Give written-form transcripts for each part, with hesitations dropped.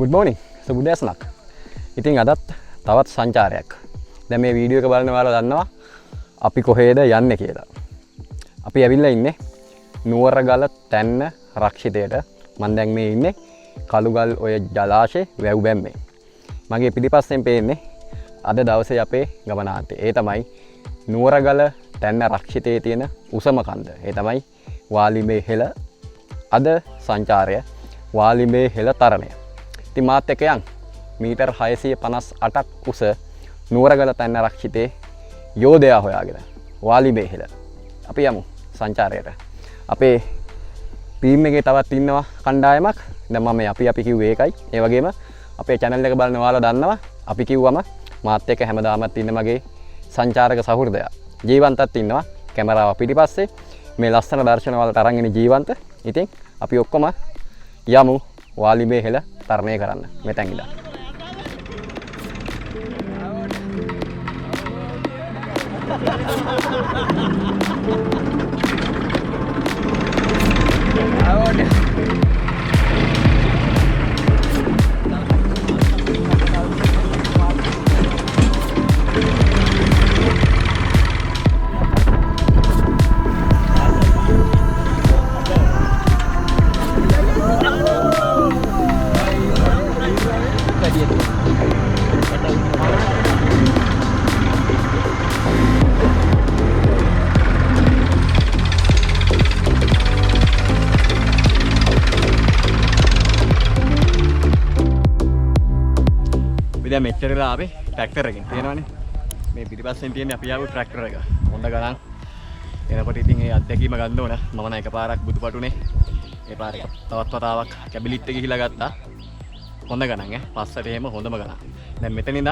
Good morning. සුබ උදෑසනක්. ඉතින් අදත් තවත් සංචාරයක්. දැන් මේ වීඩියෝ එක බලන ඔයාලා දන්නවා අපි කොහේද යන්නේ කියලා. අපි ඇවිල්ලා ඉන්නේ නුවරගල තැන්න රක්ෂිතයට. මං දැන් මේ ඉන්නේ කළුගල් ඔය ජලාශයේ වැව් බැම්මේ. මගේ පිටිපස්සෙන් පේන්නේ අද දවසේ අපේ ගමනාන්තය. ඒ තමයි නුවරගල තැන්න රක්ෂිතයේ තියෙන උසම කන්ද. ඒ තමයි වාලිමේ හෙළ අද සංචාරය, වාලිමේ හෙළ තරණය. ඉතින් මාත් එක්ක යන් මීටර් 658ක් උස නුවරගල තැන්න රක්ෂිතේ යෝධයා හොයාගෙන වාලිමේ හෙළ. අපි යමු සංචාරයට. අපේ ටීම් එකේ තවත් ඉන්නවා කණ්ඩායමක්. දැන් මම මේ අපි කිව්වේ ඒකයි. ඒ වගේම අපේ චැනල් එක බලන ඔයාලා දන්නවා අපි කිව්වම මාත් එක්ක හැමදාමත් ඉන්න මගේ සංචාරක සහෘදයා ජීවන්තත් ඉන්නවා කැමරාව පිටිපස්සේ මේ ලස්සන දර්ශන වලට අරන් එන ජීවන්ත. ඉතින් අපි ඔක්කොම යමු වාලිමේ හෙළ තරණය කරන්න මෙතෙන් ඉඳන්. දැන් මෙච්චර වෙලා ආවේ ට්‍රැක්ටර් එකකින්. පේනවනේ. මේ පිටිපස්සෙන් තියෙන්නේ අපි ආපු ට්‍රැක්ටර් එක. හොඳ ගණන්. එනකොට ඉතින් ඒ අත්දැකීම ගන්න ඕන. මම නම් එකපාරක් බුදුපටුනේ. ඒ පාර එක තවත් වතාවක් කැබිලිට් එක ගිහිලා ගත්තා. හොඳ ගණන් ඈ. පස්සට එහෙම හොඳම ගණන්. දැන් මෙතන ඉඳන්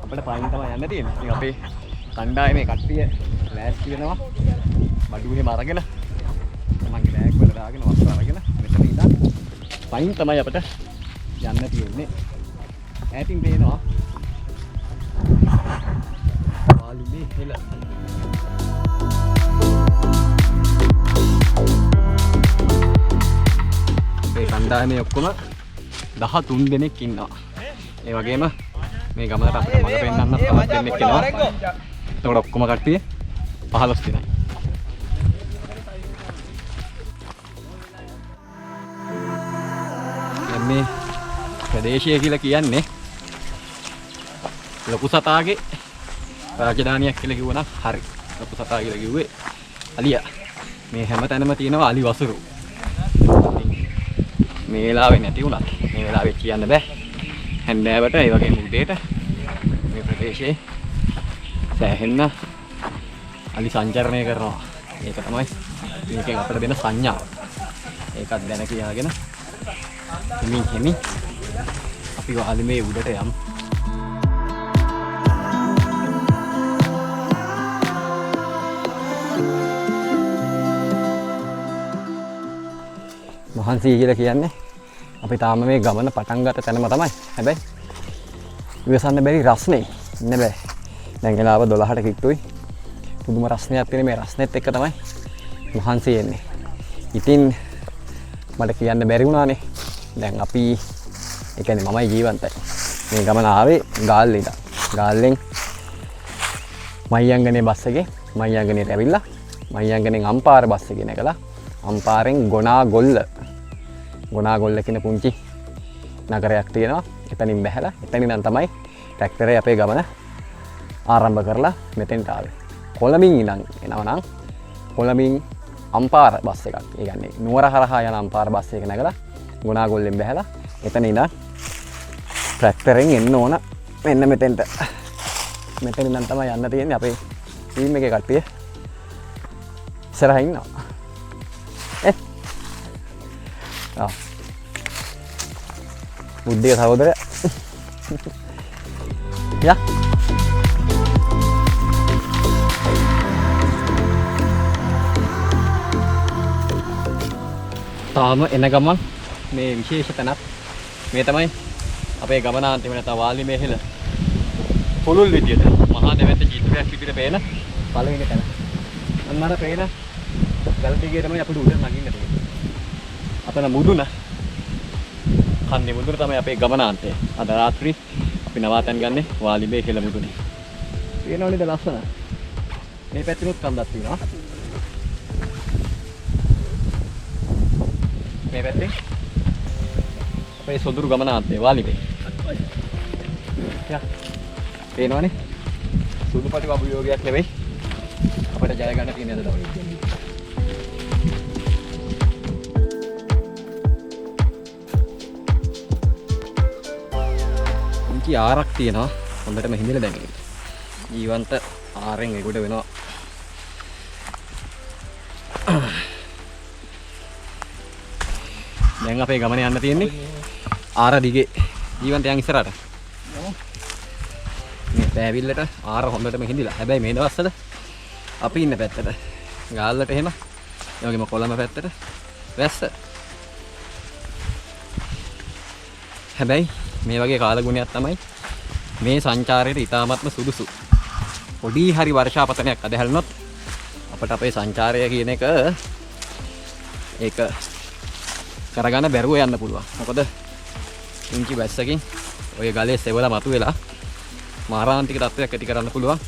අපිට පයින් තමයි යන්න තියෙන්නේ. ඉතින් අපේ කණ්ඩායමේ කට්ටිය ලෑස්ති වෙනවා. බඩු එහෙම අරගෙන තමන්ගේ බෑග් වල දාගෙන වස්ත්‍ර අරගෙන මෙතන ඉඳන් පයින් තමයි අපිට යන්න තියෙන්නේ. ඈතින් පේනවා වාලිමේ හෙළ. මේ කණ්ඩායමේ ඔක්කොම 13 දෙනෙක් ඉන්නවා. ඒ වගේම මේ ගමනට අපිට මඟ පෙන්වන්න තවත් දෙන්නෙක් එනවා. එතකොට ඔක්කොම කට්ටිය 15 දෙනයි. දැන් මේ ප්‍රදේශය කියලා කියන්නේ ලොකු සතාගේ රාජධානියක් කියලා කිව්වනම් හරි. ලොකු සතා කියලා කිව්වේ අලියා. මේ හැම තැනම තියෙනවා අලි වසුරු. මේ වෙලාවේ නැති වුණත් මේ වෙලාවේ කියන්න බෑ. හැන්දෑවට ඒ වගේම උදේට මේ ප්‍රදේශයේ සෑහෙන්න අලි සංචරණය කරනවා. ඒක තමයි මේකෙන් අපිට දෙන සංඥාව. ඒකත් දැන කියාගෙන හිමින් හිමින් අපි වාලිමේ උඩට යමු. මහන්සි කියලා කියන්නේ අපි තාම මේ ගමන පටන් ගත්ත තැනම තමයි. හැබැයි ඉවසන්න බැරි රස්නේ ඉන්න බෑ. දැන් වෙලාව 12ට කිට්ටුයි. පුදුම රස්නයක් තියෙන මේ රස්නෙත් එක්ක තමයි මහන්සි එන්නේ. ඉතින් මට කියන්න බැරි වුණානේ. දැන් අපි ඒ කියන්නේ මමයි ජීවන්තයි. මේ ගමන ආවේ ගාල්ලේ ඉඳන්. ගාල්ලෙන් මහියංගනේ බස් එකේ මහියංගනේට ඇවිල්ලා මහියංගනෙන් අම්පාර බස් එකේ නැගලා අම්පාරෙන් ගොනාගොල්ල ගොනාගොල්ල කියන පුංචි නගරයක් තියෙනවා. එතනින් බැහැලා එතනින් ඉඳන් තමයි ට්‍රැක්ටරේ අපේ ගමන ආරම්භ කරලා මෙතෙන්ට ආවේ. කොළඹින් ඉඳන් එනවා නම් කොළඹින් අම්පාර බස් එකක්. ඒ කියන්නේ නුවර හරහා යන අම්පාර බස් එක නැගලා ගොනාගොල්ලෙන් බැහැලා එතන ඉඳන් ට්‍රැක්ටරෙන් එන්න ඕන මෙන්න මෙතෙන්ට. මෙතන ඉඳන් තමයි යන්න තියෙන්නේ. අපේ ටීම් එකේ කට්ටිය ඉස්සරහින් ඉන්නවා. ඈ. බුද්ධික සහෝදරයා. යා. තාම එන ගමන් මේ විශේෂ තැනක් මේ තමයි අපේ ගමනාන්තය වෙන තව වාලිමේ හෙළ පුළුල් විදියට මහා දෙවැත්ත චිත්‍රයක් විදියට පේන පළවෙනි තැන. අන්න අර පේන ගල් දිගේ තමයි අපිට උඩ නගින්න තියෙන්නේ. අතන මුදුන හන්දි මුදුන තමයි අපේ ගමනාන්තය. අද රාත්‍රී අපි නවාතැන් ගන්නේ වාලිබේ හෙළ මුදුනේ. පේනව නේද ලස්සන? මේ පැත්තෙනුත් කන්දක් තියෙනවා. මේ පැත්තේ අපේ සොඳුරු ගමනාන්තය වාලිබේ. යා. පේනවනේ? සුදු පටු අභියෝගයක් නෙවෙයි. අපිට ජය ගන්න තියෙන අද දවසේ. පුංචි ආරක් තියෙනවා. හොඳටම හිඳිලා දැන් ඒක. ජීවන්ත ආරෙන් එගොඩ වෙනවා. දැන් අපේ ගමන යන්න තියෙන්නේ ආර දිගේ. ජීවන්ත යන් ඉස්සරහට. මේ පෑවිල්ලට ආර හොඳටම හිඳිලා. හැබැයි මේ දවස්වල අපි ඉන්න පැත්තට ගාල්ලට එහෙම, ඒ වගේම කොළඹ පැත්තට වැස්ස. හැබැයි මේ වගේ කාලගුණයක් තමයි මේ සංචාරයට ඉතාමත්ම සුදුසු. පොඩි හරි වර්ෂාපතනයක් අදහැරුණොත් අපට අපේ සංචාරය කියන එක ඒක කරගන්න බැරුව යන්න පුළුවන්. මොකද පුංචි වැස්සකින් ඔය ගලේ සෙවල මතුවෙලා මාරාන්තික තත්ත්වයක් ඇති කරන්න පුළුවන්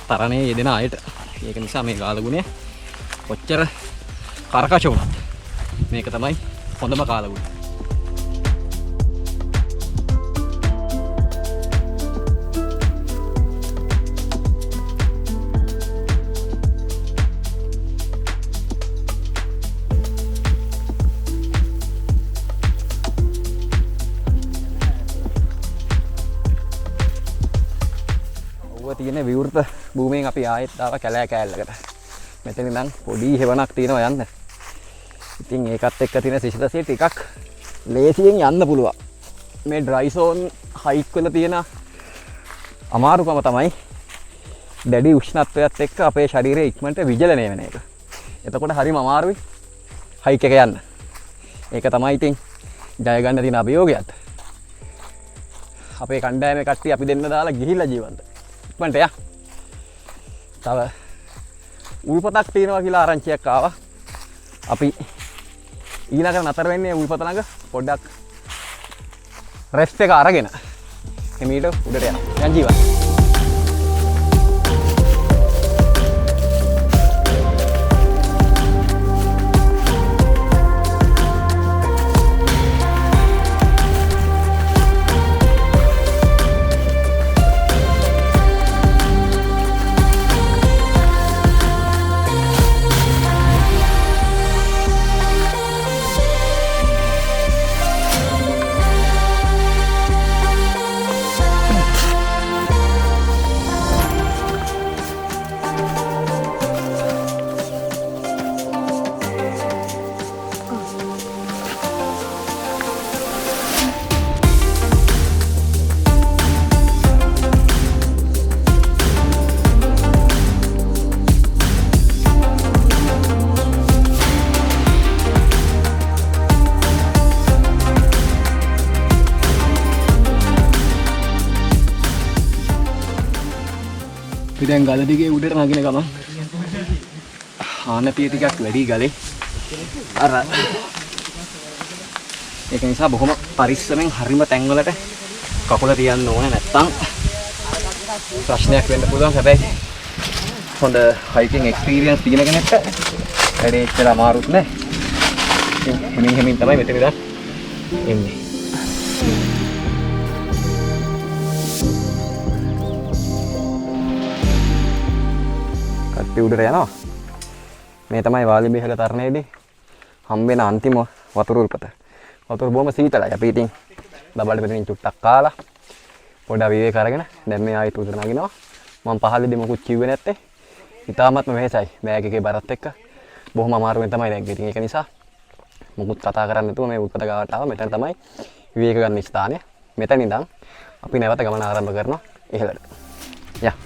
තරණයේ යෙදෙන අයට. ඒක නිසා මේ කාලගුණය කොච්චර කර්කශ වුණත් මේක තමයි හොඳම කාලගුණය. තියෙන විවෘත භූමියෙන් අපි ආයෙත් ආවා කැලෑ කෑල්ලකට. මෙතන ඉඳන් පොඩි හෙවණක් තියෙනවා යන්න. ඉතින් ඒකත් එක්ක තියෙන සිසිලසිය ටිකක් ලේසියෙන් යන්න පුළුවන්. මේ ඩ්‍රයි සෝන් හයික් වල තියෙන අමාරුකම තමයි දැඩි උෂ්ණත්වයත් එක්ක අපේ ශරීරය ඉක්මනට විජලනය වෙන එක. එතකොට හරිම අමාරුයි හයික් එක යන්න. ඒක තමයි ඉතින් ජය ගන්න තියෙන අභියෝගයත්. අපේ කණ්ඩායමේ කට්ටිය අපි දෙන්න දාලා ගිහිල්ලා ජීවන්ත. ඉක්මනට යා. තව උල්පතක් තියෙනවා කියලා ආරංචියක් ආවා. අපි ඊළඟට නතර වෙන්නේ උල්පත ළඟ පොඩ්ඩක් රෙස්ට් එක අරගෙන එමීට උඩට යනවා. යන් ජීවත්. දැන් ගල දිගේ උඩට නගින ගමන් ආනතිය ටිකක් වැඩි ගලේ. අර ඒක නිසා බොහොම පරිස්සමෙන් හරිම තැන්වලට කකුල තියන්න ඕනේ, නැත්තම් ප්‍රශ්නයක් වෙන්න පුළුවන්. හැබැයි හොඳ හයිකින් එක්ස්පීරියන්ස් තියෙන කෙනෙක්ට වැඩේ එච්චර අමාරුත් නෑ. ඉතින් හිමින් හිමින් තමයි මෙතන ඉඳන් එන්නේ. කට්ටිය උඩට යනවා. මේ තමයි වාලිබේ හැල තරණයේදී හම්බෙන අන්තිම වතුර උල්පත. වතුර බොහොම සීතලයි. අපි ඉතින් දබඩ මෙතනින් චුට්ටක් කාලා පොඩ විවේක අරගෙන දැන් මේ ආයෙත් උඩට නගිනවා. මම පහළදී මොකුත් කිව්වේ නැත්තේ. ඉතාමත්ම වෙහෙසයි. බෑග් එකේ බරත් එක්ක බොහොම අමාරුවෙන් තමයි නැග්ගේ. ඉතින් ඒක නිසා මොකුත් කතා කරන්නේ නැතුව මේ උල්පත ගාවට ආවා. මෙතන තමයි විවේක ගන්න ස්ථානය. මෙතන ඉඳන් අපි නැවත ගමන ආරම්භ කරනවා ඉහළට. යා.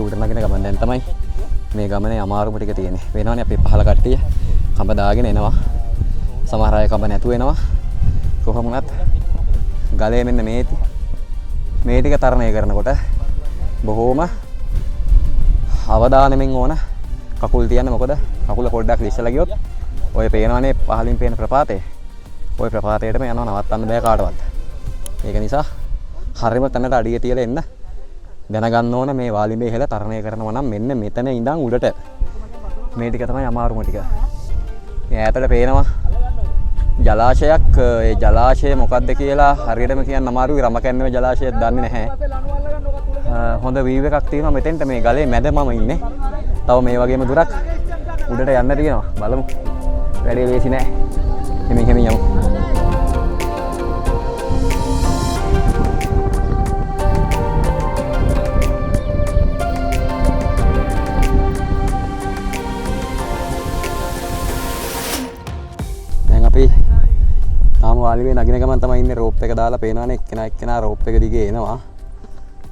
උඩ නගින ගමන් දැන් තමයි මේ ගමනේ අමාරුම ටික තියෙන්නේ. වෙනවනේ අපේ පහළ කට්ටිය කඹ දාගෙන එනවා. සමහර අය කඹ නැතුව එනවා. කොහොම වුණත් ගලේ මෙන්න මේ මේ ටික තරණය කරනකොට බොහෝම අවධානයෙන් ඕන කකුල් තියන්න. මොකද කකුල පොඩ්ඩක් ලිස්සලා ගියොත් ඔය පේනවනේ පහලින් පේන ප්‍රපාතය, ඔය ප්‍රපාතයටම යනවා, නවත්තන්න බෑ කාටවත්. ඒක නිසා හරිම තැනට අඩිය තියලා එන්න දැනගන්න ඕන මේ වාලිඹේ ඉහළ තරණය කරනවා නම් මෙන්න මෙතන ඉඳන් උඩට මේ ටික තමයි අමාරුම ටික. මේ ඈතට පේනවා ජලාශයක්. ඒ ජලාශය මොකද්ද කියලා හරියටම කියන්න අමාරුයි. රමකැන්නම ජලාශයක් දන්නේ නැහැ. හොඳ වීව් එකක් තියෙනවා මෙතෙන්ට. මේ ගලේ මැද මම ඉන්නේ. තව මේ වගේම දුරක් උඩට යන්න තියෙනවා. බලමු. වැඩේ ලේසි නෑ. හිමින් හිමින් යමු. දැන් අපි තාම වාලිබේ නගින ගමන් තමයි ඉන්නේ. රෝප් එක දාලා පේනවනේ එක්කෙනා එක්කෙනා රෝප් එක දිගේ එනවා.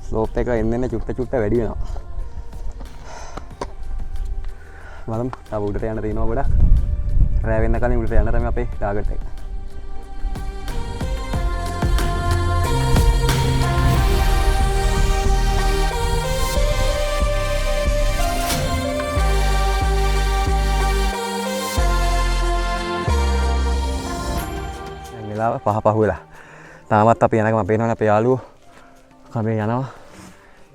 ස්ලෝප් එක එන්න එන්න චුට්ට චුට්ට වැඩි වෙනවා. බලමු තව උඩට යන්න තියෙනවා ගොඩක්. රෑ වෙන්න කලින් උඩට යන්න තමයි අපේ ටාගට් එක. දැන් වෙලාව පහ පහ වෙලා. තාමත් අපි යන ගමන් පේනවනේ අපේ යාළුවෝ කමේ යනවා.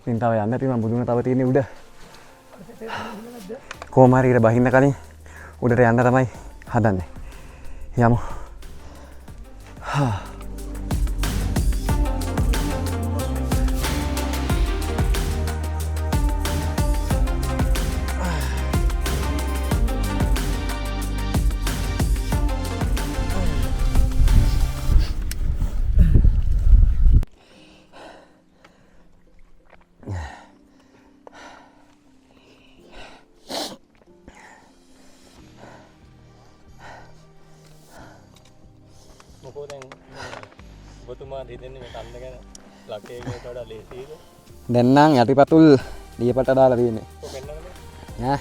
ඉතින් තව යන්න තියෙනවා. මුදුන තව තියෙන්නේ උඩ. කොහොම හරි ඉර බහින්න කලින් උඩට යන්න තමයි හදන්නේ. යමු. මොකෝ දැන් ඔබතුමා හිතන්නේ මේ කන්ද ගැන ලකේකට වඩා ලේසියිද? දැන් නම් යටිපතුල් ලියපට දාලා තියෙන්නේ. ඔව් පෙන්නන්නද? ඈ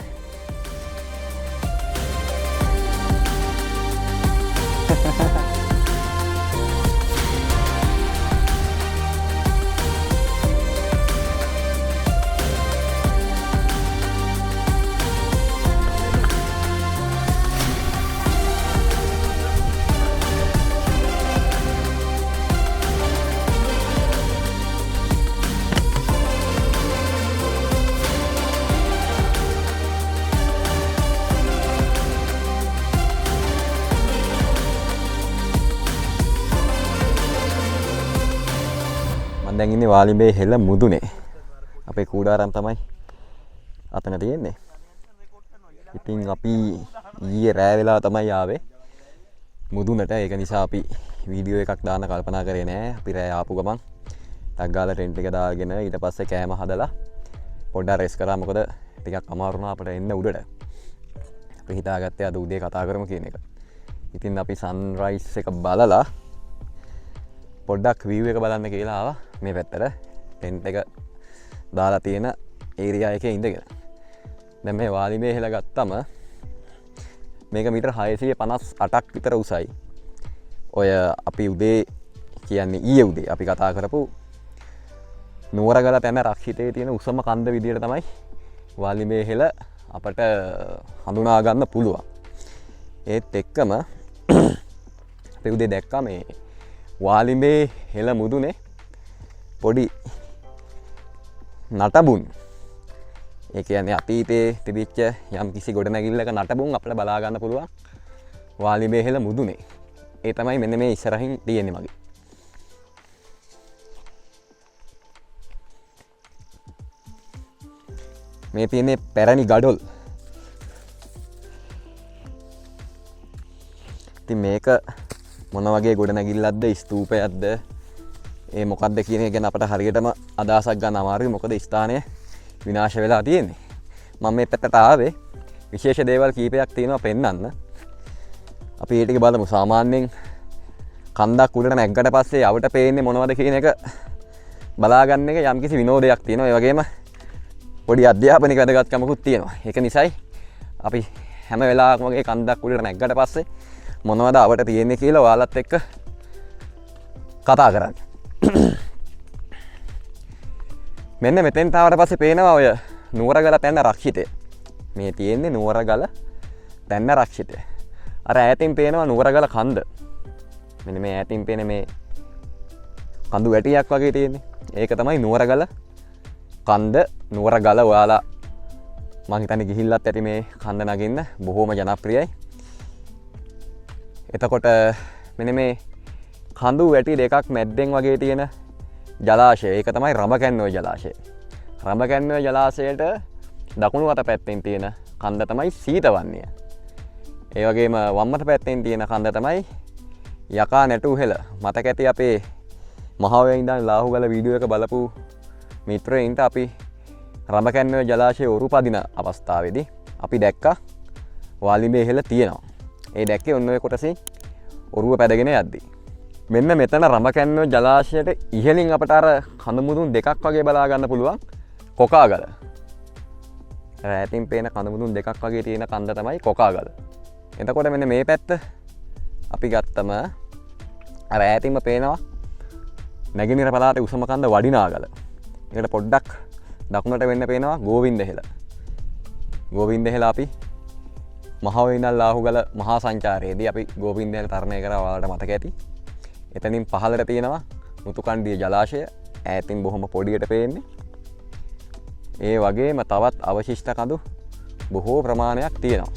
මං දැන් ඉන්නේ වාලිඹේ හෙළ මුදුනේ. අපේ කූඩාරම් තමයි අතන තියෙන්නේ. ඉතින් අපි ඊයේ රෑ වෙලා තමයි ආවේ මුදුනට. ඒක නිසා අපි වීඩියෝ එකක් දාන්න කල්පනා කරේ නෑ. අපි රෑ ආපු ගමන් ටක් ගාලා ටෙන්ට් එක දාගෙන ඊට පස්සේ කෑම හදලා පොඩ්ඩක් රෙස්ට් කරා. මොකද ටිකක් අමාරු වුණා අපිට එන්න උඩට. අපි හිතාගත්තේ අද උදේ කතා කරමු කියන එක. ඉතින් අපි සන්රයිස් එක බලලා පොඩ්ඩක් වීව් එක බලන්න කියලා ආවා මේ පැත්තට. ටෙන්ට් එක දාලා තියෙන ඒරියා එකේ ඉඳගෙන. දැන් මේ වාලිඹේ හෙළ ගත්තම මේක මීටර හයසිය පනස් අටක් විතර උසයි. ඔය අපි උදේ කියන්නේ ඊයේ උදේ අපි කතා කරපු නුවරගල තැන රක්ෂිතයේ තියෙන උසම කන්ද විදියට තමයි වාලිඹේ හෙළ අපට හඳුනා ගන්න පුළුවන්. ඒත් එක්කම අපි උදේ දැක්කා මේ වාලිඹේ හෙළ මුදුනේ පොඩි නටබුන්. ඒ කියන්නේ අතීතයේ තිබිච්ච යම් කිසි ගොඩනැගිල්ලක නටබුන් අපිට බලා ගන්න පුළුවන් වාලිඹේ හෙළ මුදුනේ. ඒ තමයි මෙන්න මේ ඉස්සරහින් තියෙන්නේ මගේ. මේ තියෙන්නේ පැරණි ගඩොල්. ඉතින් මේක මොන වගේ ගොඩනැගිල්ලක්ද, ස්තූපයක්ද, ඒ මොකක්ද කියන එක ගැන අපට හරියටම අදහසක් ගන්න අමාරුයි. මොකද ස්ථානය විනාශ වෙලා තියෙන්නේ. මම මේ පැත්තට ආවේ විශේෂ දේවල් කීපයක් තියෙනවා පෙන්වන්න. අපි ඒ ටික බලමු. සාමාන්‍යයෙන් කන්දක් උඩට නැග්ගට පස්සේ අවට පේන්නේ මොනවද කියන එක බලාගන්න එක යම්කිසි විනෝදයක් තියෙනවා. ඒ වගේම පොඩි අධ්‍යාපනික වැදගත්කමකුත් තියෙනවා. ඒක නිසායි අපි හැම වෙලාවකම වගේ කන්දක් උඩට නැග්ගට පස්සේ මොනවද අවට තියෙන්නේ කියලා ඔයාලත් එක්ක කතා කරන්නේ. මෙන්න මෙතෙන් ආවට පස්සේ පේනවා ඔය නුවරගල තැන්න රක්ෂිතය. මේ තියෙන්නේ නුවරගල තැන්න රක්ෂිතය. අර ඈතින් පේනවා නුවරගල කන්ද. මෙන්න මේ ඈතින් පේන මේ කඳු වැටියක් වගේ තියෙන්නේ. ඒක තමයි නුවරගල කන්ද. නුවරගල ඔයාලා මං හිතන්නේ ගිහිල්ලත් ඇති මේ කන්ද නගින්න, බොහෝම ජනප්‍රියයි. එතකොට මෙන්න මේ කඳු වැටි දෙකක් මැද්දෙන් වගේ තියෙන ජලාශය, ඒක තමයි රඹකැන්නොය ජලාශය. රඹකැන්නොය ජලාශයට දකුණු අත පැත්තෙන් තියෙන කන්ද තමයි සීතවන්නිය. ඒ වගේම වම් අත පැත්තෙන් තියෙන කන්ද තමයි යකා නැටු හෙළ. මතක ඇති අපේ මහාවය ඉඳන් ලාහුගල වීඩියෝ එක බලපු මිත්‍රයින්ට අපි රඹකැන්නොය ජලාශයේ ඔරු පදින අවස්ථාවේදී අපි දැක්කා වාලිඹේ හෙළ තියෙනවා. ඒ දැක්කේ ඔන්න ඔය කොටසේ ඔරුව පැදගෙන යද්දි. මෙන්න මෙතන රඹකැන්නොය ජලාශයට ඉහළින් අපට අර කඳු මුදුන් දෙකක් වගේ බලා ගන්න පුළුවන් කොකාගල. අර ඈතින් පේන කඳු මුදුන් දෙකක් වගේ තියෙන කන්ද තමයි කොකාගල. එතකොට මෙන්න මේ පැත්ත අපි ගත්තම අර ඈතින්ම පේනවා නැගෙනහිර පළාතේ උසම කන්ද වඩිනාගල. ඒකට පොඩ්ඩක් දකුණට වෙන්න පේනවා ගෝවින්ද හෙළ. ගෝවින්ද හෙළ අපි මහාවය ඉඳන් ලාහුගල මහා සංචාරයේදී අපි ගෝවින්ද හෙළ තරණය කරා, ඔයාලට මතක ඇති. එතනින් පහළට තියෙනවා මුතුකණ්ඩිය ජලාශය, ඈතින් බොහොම පොඩියට පේන්නේ. ඒ වගේම තවත් අවශිෂ්ට කඳු බොහෝ ප්‍රමාණයක් තියෙනවා.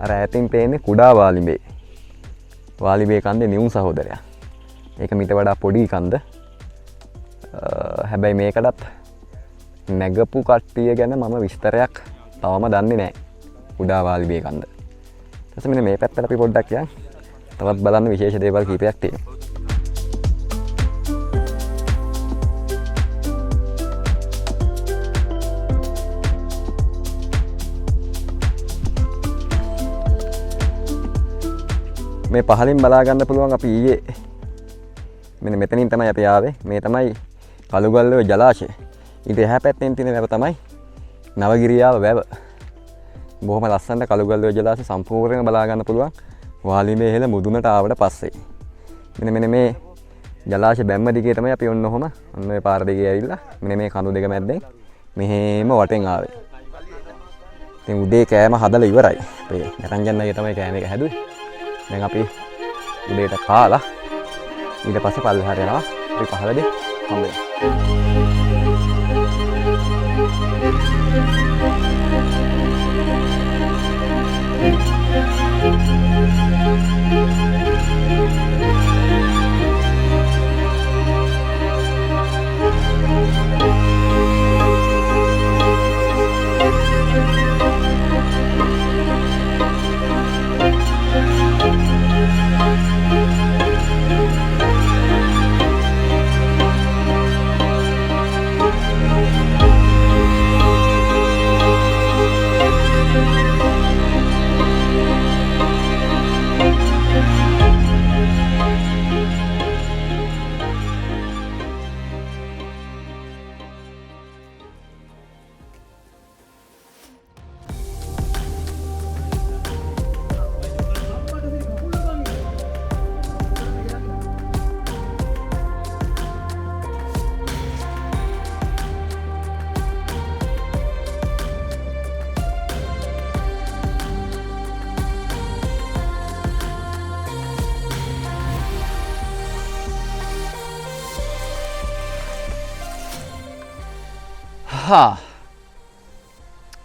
අර ඈතින් පේන්නේ කුඩා වාලිඹේ. වාලිඹේ කන්දේ නිවුන් සහෝදරයා. ඒක මීට වඩා පොඩි කන්ද. හැබැයි මේකටත් නැගපු කට්ටිය ගැන මම විස්තරයක් තවම දන්නේ නෑ. කුඩා වාලිඹේ කන්ද. ඊට පස්සේ මෙන්න මේ පැත්තට අපි පොඩ්ඩක් යන්. තවත් බලන්න විශේෂ දේවල් කීපයක් තියෙනවා. මේ පහලින් බලා ගන්න පුළුවන් අපි ඊයේ මෙන්න මෙතනින් තමයි අපි ආවේ. මේ තමයි කළුගල්ලෝ ජලාශය. ඊට එහා පැත්තෙන් තියෙන වැව තමයි නවගිරියාව වැව. බොහොම ලස්සනට කළුගල්ලෝ ජලාශය සම්පූර්ණයෙන්ම බලා ගන්න පුළුවන් වාලිමේ ඉහළ මුදුනට ආවට පස්සේ. මෙන්න මෙන්න මේ ජලාශය බැම්ම දිගේ තමයි අපි ඔන්න ඔහොම ඔන්න ඔය පාර දිගේ ඇවිල්ලා මෙන්න මේ කඳු දෙක මැද්දෙන් මෙහෙම වටෙන් ආවේ. ඉතින් උදේ කෑම හදලා ඉවරයි. අපේ නිරංජන් අයියා තමයි කෑම එක හැදුවේ. දැන් අපි උදේට කාලා ඊට පස්සේ පල්ලෙහාට යනවා. අපි පහළදී හම්බ වෙනවා.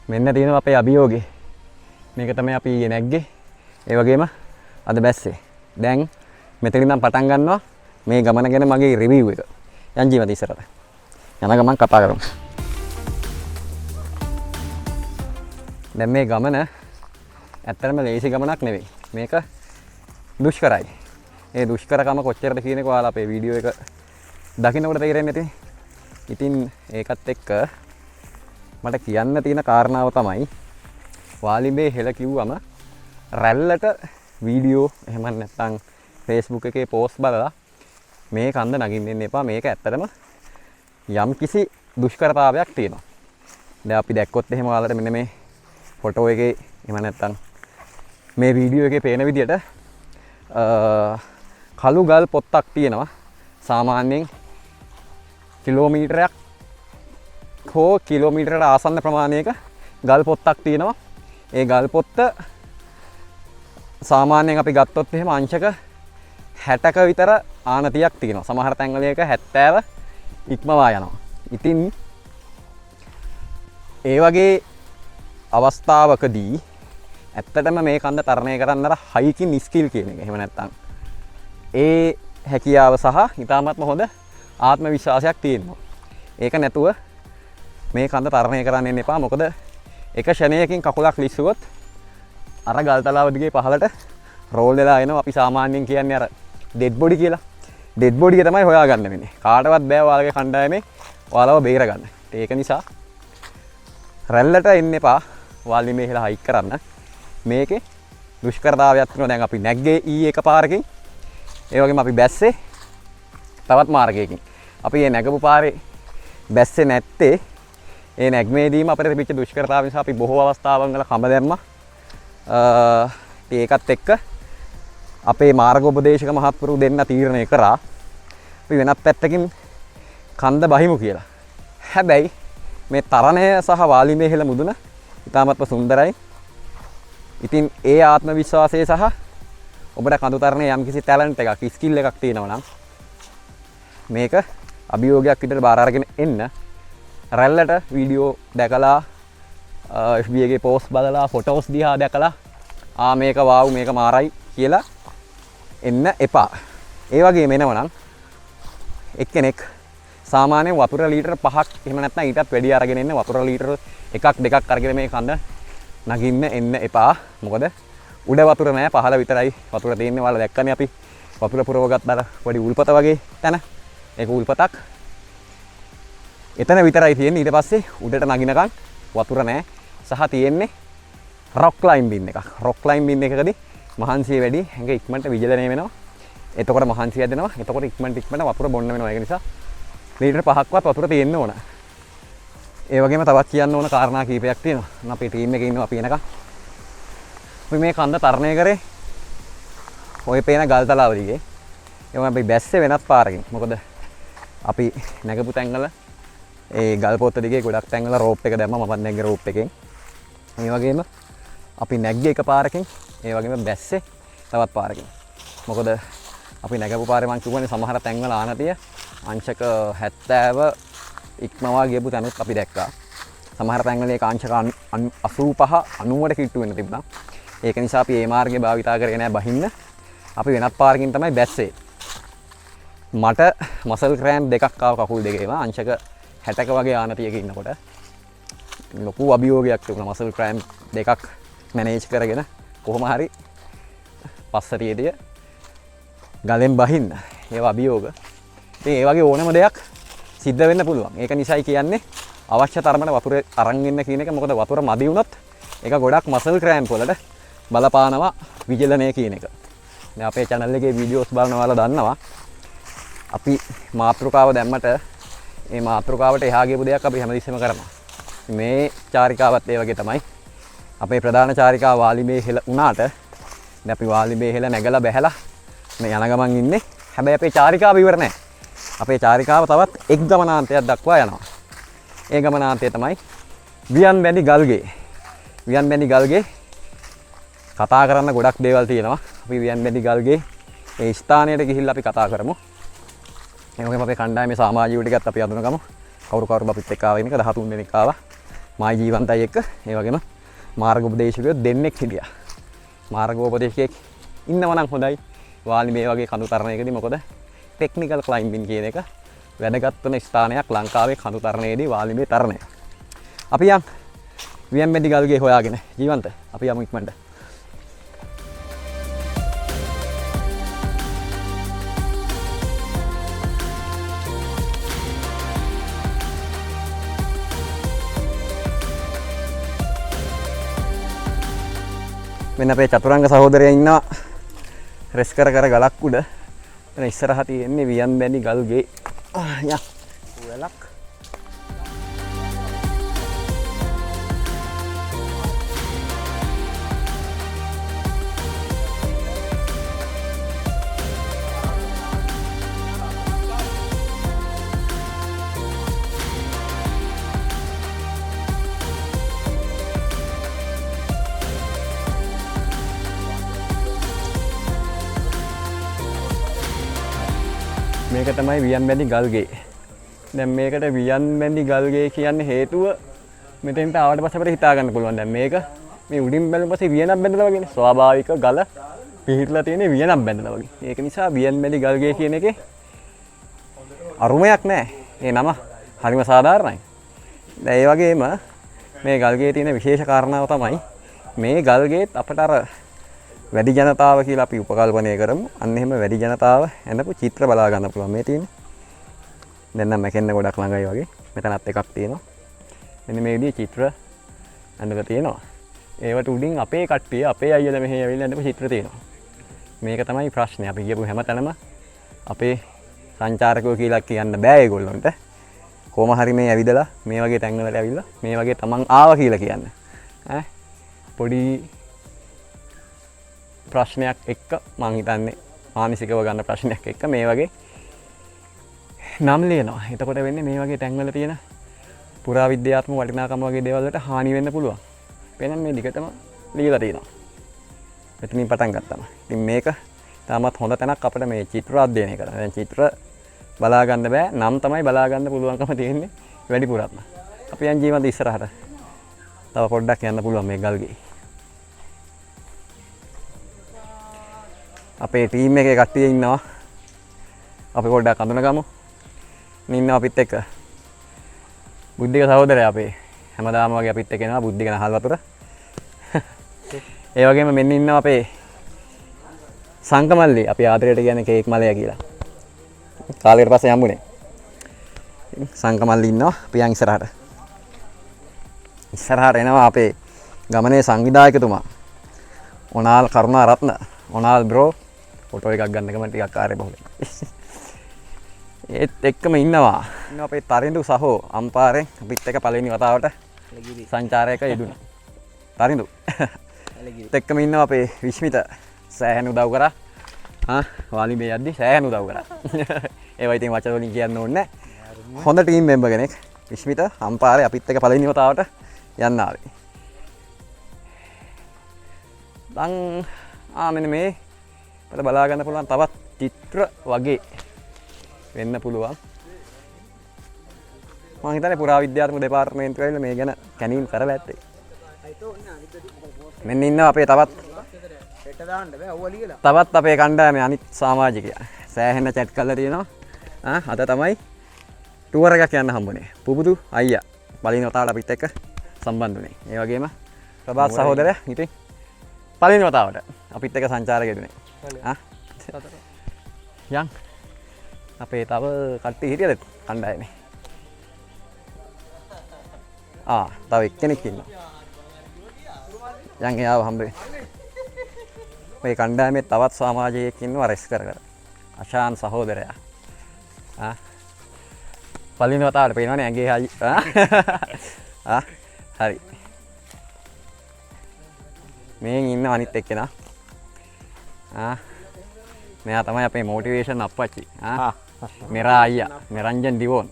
මෙන්න තියෙනවා අපේ අභියෝගේ. මේක තමයි අපි ඊයේ නැග්ගේ. ඒ වගේම අද බැස්සේ. දැන් මෙතන ඉඳන් පටන් ගන්නවා මේ ගමන ගැන මගේ රිවිව් එක. යන් ජීවිත ඉස්සරහට. යන ගමන් කතා කරමු. දැන් මේ ගමන ඇත්තටම ලේසි ගමනක් නෙවෙයි. මේක දුෂ්කරයි. ඒ දුෂ්කරකම කොච්චරද කියන එක ඔයාලා අපේ වීඩියෝ එක දකින්නකොට තේරෙන්නේ නැති. ඉතින් ඒකත් එක්ක මට කියන්න තියෙන කාරණාව තමයි වාලිඹේ හෙළ කිව්වම රැල්ලට වීඩියෝ එහෙම නැත්නම් Facebook එකේ පෝස්ට් බලලා මේ කන්ද නගින්න එන්න එපා. මේක ඇත්තටම යම් කිසි දුෂ්කරතාවයක් තියෙනවා. දැන් අපි දැක්කොත් එහෙම ඔයාලට මෙන්න මේ ෆොටෝ එකේ එහෙම නැත්නම් මේ වීඩියෝ එකේ පේන විදියට කළු ගල් පොත්තක් තියෙනවා. සාමාන්‍යයෙන් කිලෝමීටරයක් හෝ කිලෝමීටරයට ආසන්න ප්‍රමාණයක ගල් පොත්තක් තියෙනවා. ඒ ගල් පොත්ත සාමාන්‍යයෙන් අපි ගත්තොත් එහෙම අංශක 60ක විතර ආනතියක් තියෙනවා. සමහර තැන්වල ඒක 70 ඉක්මවා යනවා. ඉතින් ඒ වගේ අවස්ථාවකදී ඇත්තටම මේ කන්ද තරණය කරන්න අර හයිකින් ස්කිල් කියන එක. එහෙම නැත්නම් ඒ හැකියාව සහ ඉතාමත්ම හොඳ ආත්ම විශ්වාසයක් තියෙනවා. ඒක නැතුව මේ කන්ද තරණය කරන්න එන්න එපා. මොකද එක ක්ෂණයකින් කකුලක් ලිස්සුවොත් අර ගල්තලාව දිගේ පහළට රෝල් වෙලා එනවා. අපි සාමාන්‍යයෙන් කියන්නේ අර ඩෙඩ් බොඩි කියලා. ඩෙඩ් බොඩි එක තමයි හොයාගන්න වෙන්නේ. කාටවත් බෑ ඔයාලගේ කණ්ඩායමේ ඔයාලව බේරගන්න. ඒක නිසා රැල්ලට එන්න එපා. වාලිමේ කියලා හයික් කරන්න. මේකේ දුෂ්කරතාවයක් තියෙනවා. දැන් අපි නැග්ගේ ඊයේ එක පාරකින්, ඒ වගේම අපි බැස්සේ තවත් මාර්ගයකින්. අපි මේ නැගපු පාරේ බැස්සේ නැත්තේ ඒ නැග්මේදීම අපිට තිබිච්ච දුෂ්කරතාව නිසා අපි බොහෝ අවස්ථාවන් වල කඹ දැම්මා. ඉතින් ඒකත් එක්ක අපේ මාර්ගෝපදේශක මහත්වරු දෙන්න තීරණය කරා අපි වෙනත් පැත්තකින් කන්ද බහිමු කියලා. හැබැයි මේ තරණය සහ වාලිමේ හෙළ මුදුන ඉතාමත්ම සුන්දරයි. ඉතින් ඒ ආත්ම විශ්වාසය සහ ඔබට කඳු තරණයේ යම්කිසි ටැලන්ට් එකක්, ස්කිල් එකක් තියෙනවා නම් මේක අභියෝගයක් විදිහට බාර අරගෙන එන්න. රැල්ලට වීඩියෝ දැකලා, FB එකේ පෝස්ට් බලලා, ෆොටෝස් දිහා දැකලා ආ මේක වාව් මේක මාරයි කියලා එන්න එපා. ඒ වගේම එනවා නම් එක්කෙනෙක් සාමාන්‍යයෙන් වතුර ලීටර් 5ක් එහෙම නැත්නම් ඊටත් වැඩි අරගෙන එන්න. වතුර ලීටර් එකක් දෙකක් අරගෙන මේ කඳ නගින්න එන්න එපා. මොකද උඩ වතුර නෑ, පහළ විතරයි වතුර තියෙන්නේ. ඔයාලා දැක්කනේ අපි වතුර පුරවගත්ත අර පොඩි උල්පත වගේ තැන. ඒක උල්පතක්. එතන විතරයි තියෙන්නේ. ඊට පස්සේ උඩට නගිනකන් වතුර නෑ. සහ තියෙන්නේ රොක් ක්ලයිම්බින් එකක්. රොක් ක්ලයිම්බින් එකකදී මහන්සිය වැඩි, ඇඟ ඉක්මනට විජලනය වෙනවා. එතකොට මහන්සිය හැදෙනවා. එතකොට ඉක්මනට ඉක්මනට වතුර බොන්න වෙනවා. ඒක නිසා ලීටර් 5ක්වත් වතුර තියෙන්න ඕන. ඒ වගේම තවත් කියන්න ඕන කාරණා කීපයක් තියෙනවා. අපේ ටීම් එකේ ඉන්නවා අපි එනකන්. අපි මේ කන්ද තරණය කරේ ඔය පේන ගල්තලාව දිගේ. ඒ වගේම අපි බැස්සේ වෙනත් පාරකින්. මොකද අපි නැගපු තැන්වල ඒ ගල් පොත්ත දිගේ ගොඩක් තැන්වල රෝප් එක දැම්මා. මමත් නැග්ගේ රෝප් එකෙන්. ඒ වගේම අපි නැග්ගේ එක පාරකින්, ඒ වගේම බැස්සේ තවත් පාරකින්. මොකද අපි නැගපු පාරේ මං කිව්වනේ සමහර තැන්වල ආනතිය අංශක 70 ඉක්මවා ගියපු තැනුත් අපි දැක්කා. සමහර තැන්වල ඒක අංශක 85 90ට කිට්ටු වෙන්න තිබුණා. ඒක නිසා අපි මේ මාර්ගය භාවිතා කරගෙන නෑ බහින්න. අපි වෙනත් පාරකින් තමයි බැස්සේ. මට මසල් ක්‍රෑම්ප් දෙකක් ආව කකුල් දෙකේම අංශක 60ක වගේ ආනතියක ඉන්නකොට. ලොකු අභියෝගයක් තිබුණා. මසල් ක්‍රෑම්ප් දෙකක් මැනේජ් කරගෙන කොහොම හරි පස්සට යෙදිය ගලෙන් බහින්න. ඒවා අභියෝග. ඉතින් ඒ වගේ ඕනම දෙයක් සිද්ධ වෙන්න පුළුවන්. ඒක නිසායි කියන්නේ අවශ්‍ය තරමට වතුර අරන් එන්න කියන එක. මොකද වතුර මදි වුණොත් ඒක ගොඩක් මසල් ක්‍රෑම්ප් වලට බලපානවා විජලනය කියන එක. දැන් අපේ channel එකේ වීඩියෝස් බලන ඔයාලා දන්නවා අපි මාතෘකාව දැම්මට මේ මාතෘකාවට එහා ගියපු දෙයක් අපි හැමතිස්සෙම කරනවා. මේ චාරිකාවත් ඒ වගේ තමයි. අපේ ප්‍රධාන චාරිකාව වාලිමේ හෙළ වුණාට දැන් අපි වාලිමේ හෙළ නැගලා බැහැලා මේ යන ගමන් ඉන්නේ. හැබැයි අපේ චාරිකාව ඉවර නෑ. අපේ චාරිකාව තවත් එක් ගමනාන්තයක් දක්වා යනවා. ඒ ගමනාන්තය තමයි වියන්බැඳි ගල්ගේ. වියන්බැඳි ගල්ගේ කතා කරන්න ගොඩක් දේවල් තියෙනවා. අපි වියන්බැඳි ගල්ගේ ඒ ස්ථානයට ගිහිල්ලා අපි කතා කරමු. ඒ වගේම අපේ කණ්ඩායමේ සමාජීව ටිකත් අපි අඳුනගමු. කවුරු කවුරුද අපිත් එක්ක ආවේ කියන එක 13 දෙනෙක් ආවා. මායි ජීවන්තයි එක්ක. ඒ වගේම මාර්ගෝපදේශකයෝ දෙන්නෙක් හිටියා. මාර්ගෝපදේශකයෙක් ඉන්නවා නම් හොඳයි. වාලි මේ වගේ කඳු තරණයකදී මොකද ටෙක්නිකල් ක්ලයිම්බින් කියන එක වැදගත් වෙන ස්ථානයක් ලංකාවේ කඳු තරණයේදී වාලිමේ තරණය. අපි යන් වියන්බැඳි ගල්ගේ හොයාගෙන ජීවන්ත අපි යමු ඉක්මනට. මෙන්න අපේ චතුරංග සහෝදරයා ඉන්නවා රෙස් කර කර ගලක් උඩ. එතන ඉස්සරහ තියෙන්නේ වියන්බැඳි ගල්ගේ. යා. වැලක්. මේක තමයි වියන්බැඳි ගල්ගේ. දැන් මේකට වියන්බැඳි ගල්ගේ කියන්නේ හේතුව මෙතෙන්ට ආවට පස්සේ අපිට හිතා ගන්න පුළුවන්. දැන් මේක මේ උඩින් බැලුව පස්සේ වියනක් බැඳලා වගේනේ. ස්වාභාවික ගල පිහිටලා තියෙන වියනක් බැඳලා වගේ. ඒක නිසා වියන්බැඳි ගල්ගේ කියන එකේ අරුමයක් නෑ. ඒ නම හරිම සාධාරණයි. දැන් ඒ වගේම මේ ගල්ගේ තියෙන විශේෂ කාරණාව තමයි මේ ගල්ගේත් අපට අර වැඩි ජනතාව කියලා අපි උපකල්පනය කරමු. අන්න එහෙම වැඩි ජනතාව ඇඳපු චිත්‍ර බලා ගන්න පුළුවන් මේ තියෙන්නේ. දැන් නම් මැකෙන්න ගොඩක් ළඟයි වගේ. මෙතනත් එකක් තියෙනවා. මෙන්න මේ විදිහේ චිත්‍ර ඇඳලා තියෙනවා. ඒවට උඩින් අපේ කට්ටිය අපේ අයියලා මෙහෙ ඇවිල්ලා ඇඳපු චිත්‍ර තියෙනවා. මේක තමයි ප්‍රශ්නේ. අපි ගියපු හැම තැනම අපේ සංචාරකයෝ කියලා කියන්න බෑ ඒගොල්ලන්ට. කොහොම හරි මේ ඇවිදලා මේ වගේ තැන්වලට ඇවිල්ලා මේ වගේ තමන් ආවා කියලා කියන්න. ඈ පොඩි ප්‍රශ්නයක් එක්ක මං හිතන්නේ මානසිකව ගන්න ප්‍රශ්නයක් එක්ක මේ වගේ නම් ලියනවා. එතකොට වෙන්නේ මේ වගේ තැන්වල තියෙන පුරාවිද්‍යාත්මක වටිනාකම වගේ දේවල් වලට හානි වෙන්න පුළුවන්. පේනනම් මේ දිගටම ලියලා තියෙනවා. මෙතනින් පටන් ගත්තම. ඉතින් මේක තාමත් හොඳ තැනක් අපිට මේ චිත්‍ර අධ්‍යයනය කරන්න. දැන් චිත්‍ර බලා ගන්න බෑ. නම් තමයි බලා ගන්න පුළුවන්කම තියෙන්නේ වැඩිපුරත්ම. අපි යන් ජීවන්ත ඉස්සරහට. තව පොඩ්ඩක් යන්න පුළුවන් මේ ගල්ගේ. අපේ ටීම් එකේ කට්ටිය ඉන්නවා. අපි පොඩ්ඩක් අඳුනගමු. ඉන්නවා අපිත් එක්ක. බුද්ධික සහෝදරයා අපේ හැමදාම වගේ අපිත් එක්ක එනවා බුද්ධික නහල් වතුර. ඒ වගේම මෙන්න ඉන්නවා අපේ සංකමල්ලි, අපි ආදරයට කියන්නේ කේක් මලයා කියලා. කාලයකට පස්සේ හම්බුනේ. සංකමල්ලි ඉන්නවා. අපි යන් ඉස්සරහට. ඉස්සරහට එනවා අපේ ගමනේ සංවිධායකතුමා ඔනාල් කරුණාරත්න. ඔනාල් බ්‍රෝ ෆොටෝ එකක් ගන්න ගමන් ටිකක් කාර්යබහුලයි. ඒත් එක්කම ඉන්නවා. ඉන්නවා අපේ තරිඳු සහෝ අම්පාරෙන් අපිත් එක්ක පළවෙනි වතාවට සංචාරයක යෙදුණා. තරිඳු. ඒත් එක්කම ඉන්නවා අපේ විශ්මිත සෑහෙන උදව් කරා. වාලිබේ යද්දි සෑහෙන උදව් කරා. ඒවා ඉතින් වචන වලින් කියන්න ඕනේ නෑ. හොඳ ටීම් මෙම්බර් කෙනෙක් විශ්මිත අම්පාරේ අපිත් එක්ක පළවෙනි වතාවට යන්න ආවේ. දැන් මෙන්න මේ අපිට බලා ගන්න පුළුවන් තවත් චිත්‍ර වගේ වෙන්න පුළුවන්. මං හිතන්නේ පුරාවිද්‍යාත්මක දෙපාර්තමේන්තුව ඇවිල්ලා මේ ගැන කැණීම් කරලා ඇත්තේ. මෙන්න ඉන්නවා අපේ තවත් අපේ කණ්ඩායමේ අනිත් සමාජිකයා. සෑහෙන චැට් කරලා තියෙනවා. අද තමයි ටුවර් එකක් යන්න හම්බුනේ. පුබුදු අයියා පළවෙනි වතාවට අපිත් එක්ක සම්බන්ධ වුණේ. ඒ වගේම ප්‍රභාත් සහෝදරයා ඉතින් පළවෙනි වතාවට අපිත් එක්ක සංචාරක යෙදුනේ. යන් අපේ තව කට්ටිය හිටියද කණ්ඩායමේ? තව එක්කෙනෙක් ඉන්නවා. යන් එයාව හම්බ වෙන්න. මේ කණ්ඩායමේ තවත් සමාජිකයෙක් ඉන්නවා රෙස් කර කර. අශාන් සහෝදරයා. පළවෙනි වතාවට පේනවනේ ඇඟේ හයි. හරි. මේන් ඉන්න අනිත් එක්කෙනා. මෙයා තමයි අපේ මොටිවේෂන් අප්පච්චි. මෙරා අයියා, මෙරංජන් ඩිවෝන්.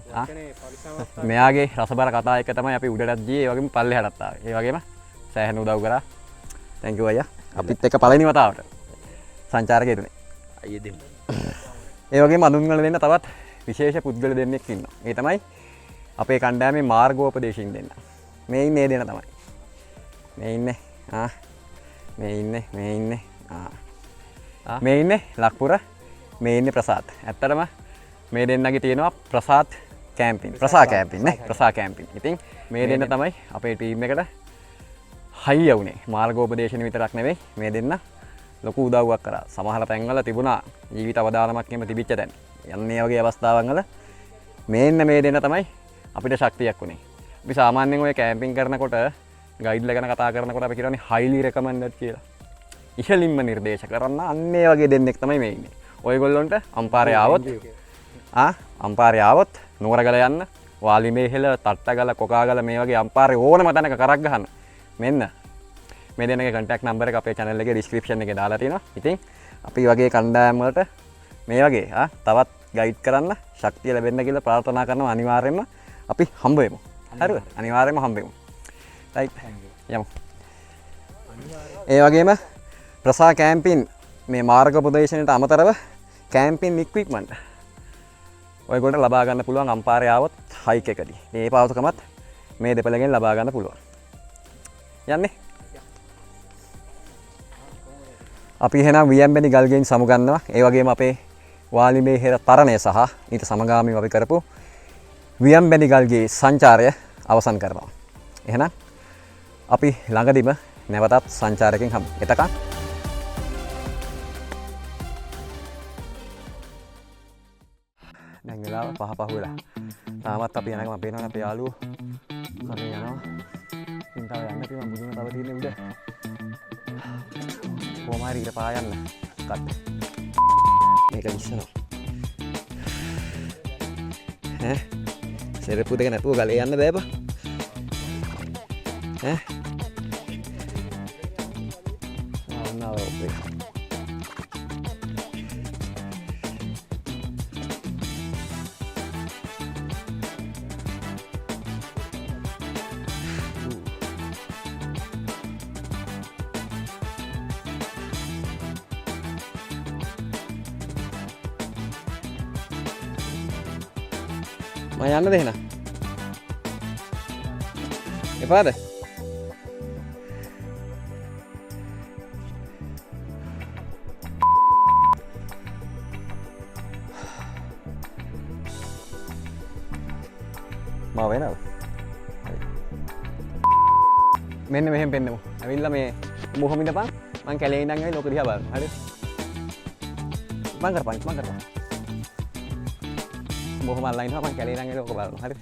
මෙයාගේ රසබර කතා එක තමයි අපි උඩටත් ගියේ, ඒ වගේම පල්ලෙහාටත් ආවේ. ඒ වගේම සෑහෙන උදව් කරා. Thank you අයියා. අපිත් එක්ක පළවෙනි වතාවට සංචාරක යෙදුනේ. අයියේ දෙමු. ඒ වගේම අඳුන්වලා දෙන්න තවත් විශේෂ පුද්ගල දෙන්නෙක් ඉන්නවා. ඒ තමයි අපේ කණ්ඩායමේ මාර්ගෝපදේශින් දෙන්න. මේ ඉන්නේ ඒ දෙන්න තමයි. මේ ඉන්නේ. මේ ඉන්නේ, මේ ඉන්නේ. මේ ඉන්නේ ලක්පුර, මේ ඉන්නේ ප්‍රසාද්. ඇත්තටම මේ දෙන්නගේ තියෙනවා ප්‍රසාද් කැම්පින්. ප්‍රසා කැම්පින් නේ. ප්‍රසා කැම්පින්. ඉතින් මේ දෙන්න තමයි අපේ ටීම් එකට හයිය වුණේ. මාර්ගෝපදේශන විතරක් නෙවෙයි මේ දෙන්න ලොකු උදව්වක් කරා. සමහර තැන්වල තිබුණා ජීවිත අවදානමක් එහෙම තිබිච්ච තැන්. යන්නේ වගේ අවස්ථාවන් වල මේ දෙන්න තමයි අපිට ශක්තියක් වුණේ. අපි සාමාන්‍යයෙන් ඔය කැම්පින් කරනකොට ගයිඩ්ලා ගැන කතා කරනකොට අපි කියනවානේ හයිලි රෙකමන්ඩඩ් කියලා. ඉහළින්ම නිර්දේශ කරන්න අන්න ඒ වගේ දෙන්නෙක් තමයි මේ ඉන්නේ. ඔයගොල්ලොන්ට අම්පාරේ ආවොත් අම්පාරේ ආවොත් නුවරගල යන්න වාලිමේ හෙළ තට්ටගල කොකාගල මේ වගේ අම්පාරේ ඕනම තැනක කරක් ගහන්න මෙන්න මේ දෙන්නගේ කන්ටැක්ට් නම්බර් එක අපේ channel එකේ ඩිස්ක්‍රිප්ෂන් එකේ දාලා තියෙනවා. ඉතින් අපි වගේ කණ්ඩායම් වලට මේ වගේ තවත් ගයිඩ් කරන්න ශක්තිය ලැබෙන්න කියලා ප්‍රාර්ථනා කරනවා. අනිවාර්යයෙන්ම අපි හම්බ වෙමු. හරිද? අනිවාර්යයෙන්ම හම්බ වෙමු. රයිට්. යමු. ඒ වගේම ප්‍රසා කැම්පින් මේ මාර්ග උපදේශනයට අමතරව කැම්පින් ඉක්විප්මන්ට් ඔයගොල්ලන්ට ලබා ගන්න පුළුවන් අම්පාරේ ආවොත් හයික් එකදී. මේ පහසුකමත් මේ දෙපළගෙන් ලබා ගන්න පුළුවන්. යන්නේ. අපි එහෙනම් වියම්බෙනි ගල්ගෙන් සමුගන්නවා. ඒ වගේම අපේ වාලිමේ හෙර තරණය සහ ඊට සමගාමීව අපි කරපු වියම්බෙනි ගල්ගේ සංචාරය අවසන් කරනවා. එහෙනම් අපි ළඟදිම නැවතත් සංචාරයකින් හමු. එතකන් දැන් වෙලාව පහ පහ වෙලා. තාමත් අපි යනකම් පේනවනේ අපේ යාළුවෝ කඩේ යනවා. ඉතින් තව යන්න තියෙනවා බුදුන තව තියෙන්නේ උඩ. කොහොම හරි ඊට පා යන්න. කට්. මේක ලිස්සනවා. ඈ සෙරප්පු දෙක නැතුව ගලේ යන්න බෑ බා. ඈ ආ නාව ඔපේ. මම යන්නද එහෙනම්? එපාද? මම වෙනවද? මෙන්න මෙහෙම පෙන්නමු. ඇවිල්ලා මේ මුහුම ඉඳපන්. මං කැලේ ඉඳන් ඇවිල්ලා ඔක දිහා බලන්න. හරිද? මං කරපන් මං කරපන්. බොහොම අල්ලන් ඉන්නවා මං කැලේ ඉඳන් ඇවිල්ලා ඔක බලනවා. හරිද?